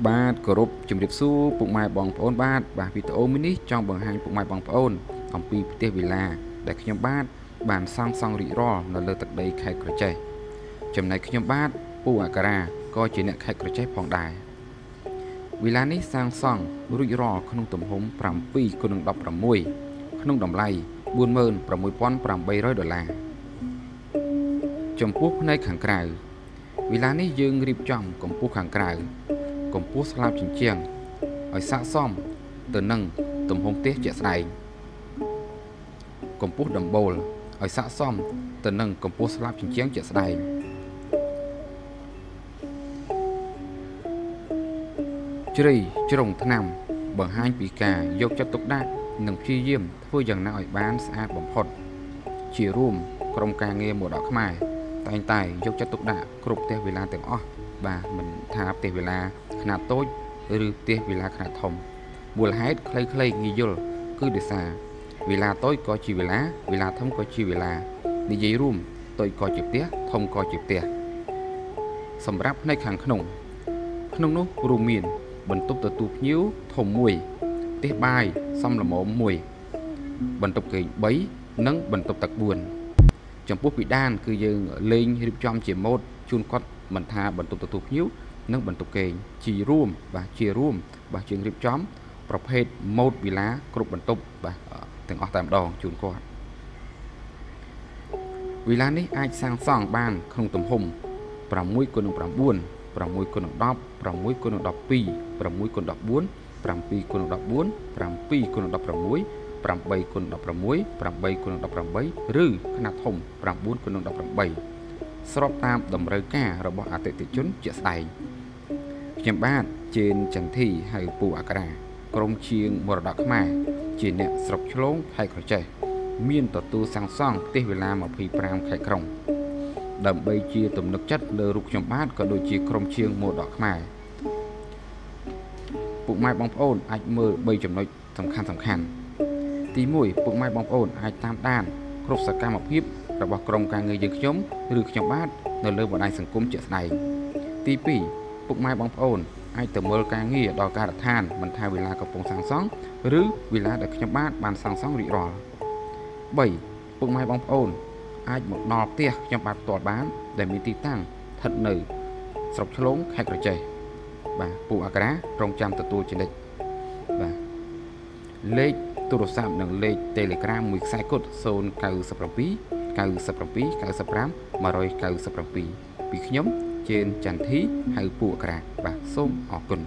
បាទគោរពជំរាបសួរពុកម៉ែបងប្អូនបាទបាទវីដេអូមួយនេះចង់បង្ហាញពុកម៉ែបងប្អូនអំពីផ្ទះវីឡាដែលខ្ញុំបាទបានសាងសង់រួចរាល់នៅលើទឹកដីខេត្តក្រចេះចំណែកខ្ញុំបាទពូអក្សរាក៏ជាអ្នកខេត្តក្រចេះផងដែរវីឡានេះសាងសង់រួចរាល់ក្នុងទំហំ7គុណនឹង16ក្នុងតម្លៃ46,800ដុល្លារចំពោះផ្នែកខាងក្រៅវីឡានេះយើងរៀបចំកម្ពស់ខាងក្រៅកម្ពស់ស្លាបជញ្ជាំងឲ្យស័ក្តិសមទៅនឹងទំហំផ្ទះជាក់ស្ដែងកម្ពស់ដំបូលឲ្យស័ក្តិសមទៅនឹងកម្ពស់ស្លាបជញ្ជាំងជាក់ស្ដែងជ្រៃជ្រុងថ្នាំបង្ហាញពីការយកចិត្តទុកដាក់និងព្យាយាមធ្វើយ៉ាងណាឲ្យបានស្អាតបំផុតជារួមក្រុមការងារមរតកខ្មែរតែងតែយកចិត្តទុកដាក់គ្រប់ផ្ទះវីឡាទាំងអស់បាទមិនថាផ្ទះវីឡាខ្នាតតូចឬផ្ទះវីឡាខ្នាតធំមូលហេតុខ្លីៗងាយយល់គឺដោយសារវីឡាតូចក៏ជាវីឡាវីឡាធំក៏ជាវីឡានិយាយរួមតូចក៏ជាផ្ទះធំក៏ជាផ្ទះសម្រាប់ផ្នែកខាងក្នុងក្នុងនោះរួមមានបន្ទប់ទទួលភ្ញៀវធំមួយផ្ទះបាយសមល្មមមួយបន្ទប់គេង3និងបន្ទប់ទឹក4ចំពោះពិដានគឺយើងលេងរៀបចំជាម៉ូដជូនគាត់មិនថាបន្ទប់ទទួលភ្ញៀវនិងបន្ទប់គេងជារួមបាទជារួមបាទជាងរៀបចំប្រភេទម៉ូដវីឡាគ្រប់បន្ទប់បាទទាំងអស់តែម្ដងជូនគាត់វីឡានេះអាចសាងសង់បានក្នុងទំហំ6គុណនឹង9 6គុណនឹង10 6គុណនឹង12 6គុណ14 7គុណនឹង14 7គុណនឹង16 8គុណ16 8គុណ18ឬខ្នាតធំ9គុណ18ស្របតាមតម្រូវការរបស់អតិថិជនជាក់ស្ដែងខ្ញុំបាទជេនចន្ទធីហៅពូអក្សរាក្រុមជាងមរតកខ្មែរជាអ្នកស្រុកឆ្លងខេត្តក្រចេះមានទទួលសាងសង់ផ្ទះវីឡា25ខេត្តក្រុងដើម្បីជាទំនុកចិត្តលើរូបខ្ញុំបាទក៏ដូចជាក្រុមជាងមរតកខ្មែរពុកម៉ែបងប្អូនអាចមើល3ចំណុចសំខាន់ៗទី1ពុកម៉ែបងប្អូនអាចតាមដានគ្រប់សកម្មភាពរបស់ក្រុមការងារយើងខ្ញុំឬខ្ញុំបាទនៅលើបណ្ដាញសង្គមជាក់ស្ដែងទី2ពុកម៉ែបងប្អូនអាចទៅមើលការងារដល់ការដ្ឋានមិនថាវីឡាកំពុងសាងសង់ឬវីឡាដែលខ្ញុំបាទបានសាងសង់រួចរាល់3ពុកម៉ែបងប្អូនអាចមកដល់ផ្ទះខ្ញុំបាទផ្ទាល់បានដែលមានទីតាំងស្ថិតនៅស្រុកឆ្លងខេត្តក្រចេះបាទពូអក្សរារងចាំទទួលជានិច្ចបាទលេខទូរស័ព្ទនិងលេខ Telegram មួយខ្សែគត់097 97 95 197ពីខ្ញុំជេនចន្ទធីហៅពូអក្សរាបាទសូមអរគុណ។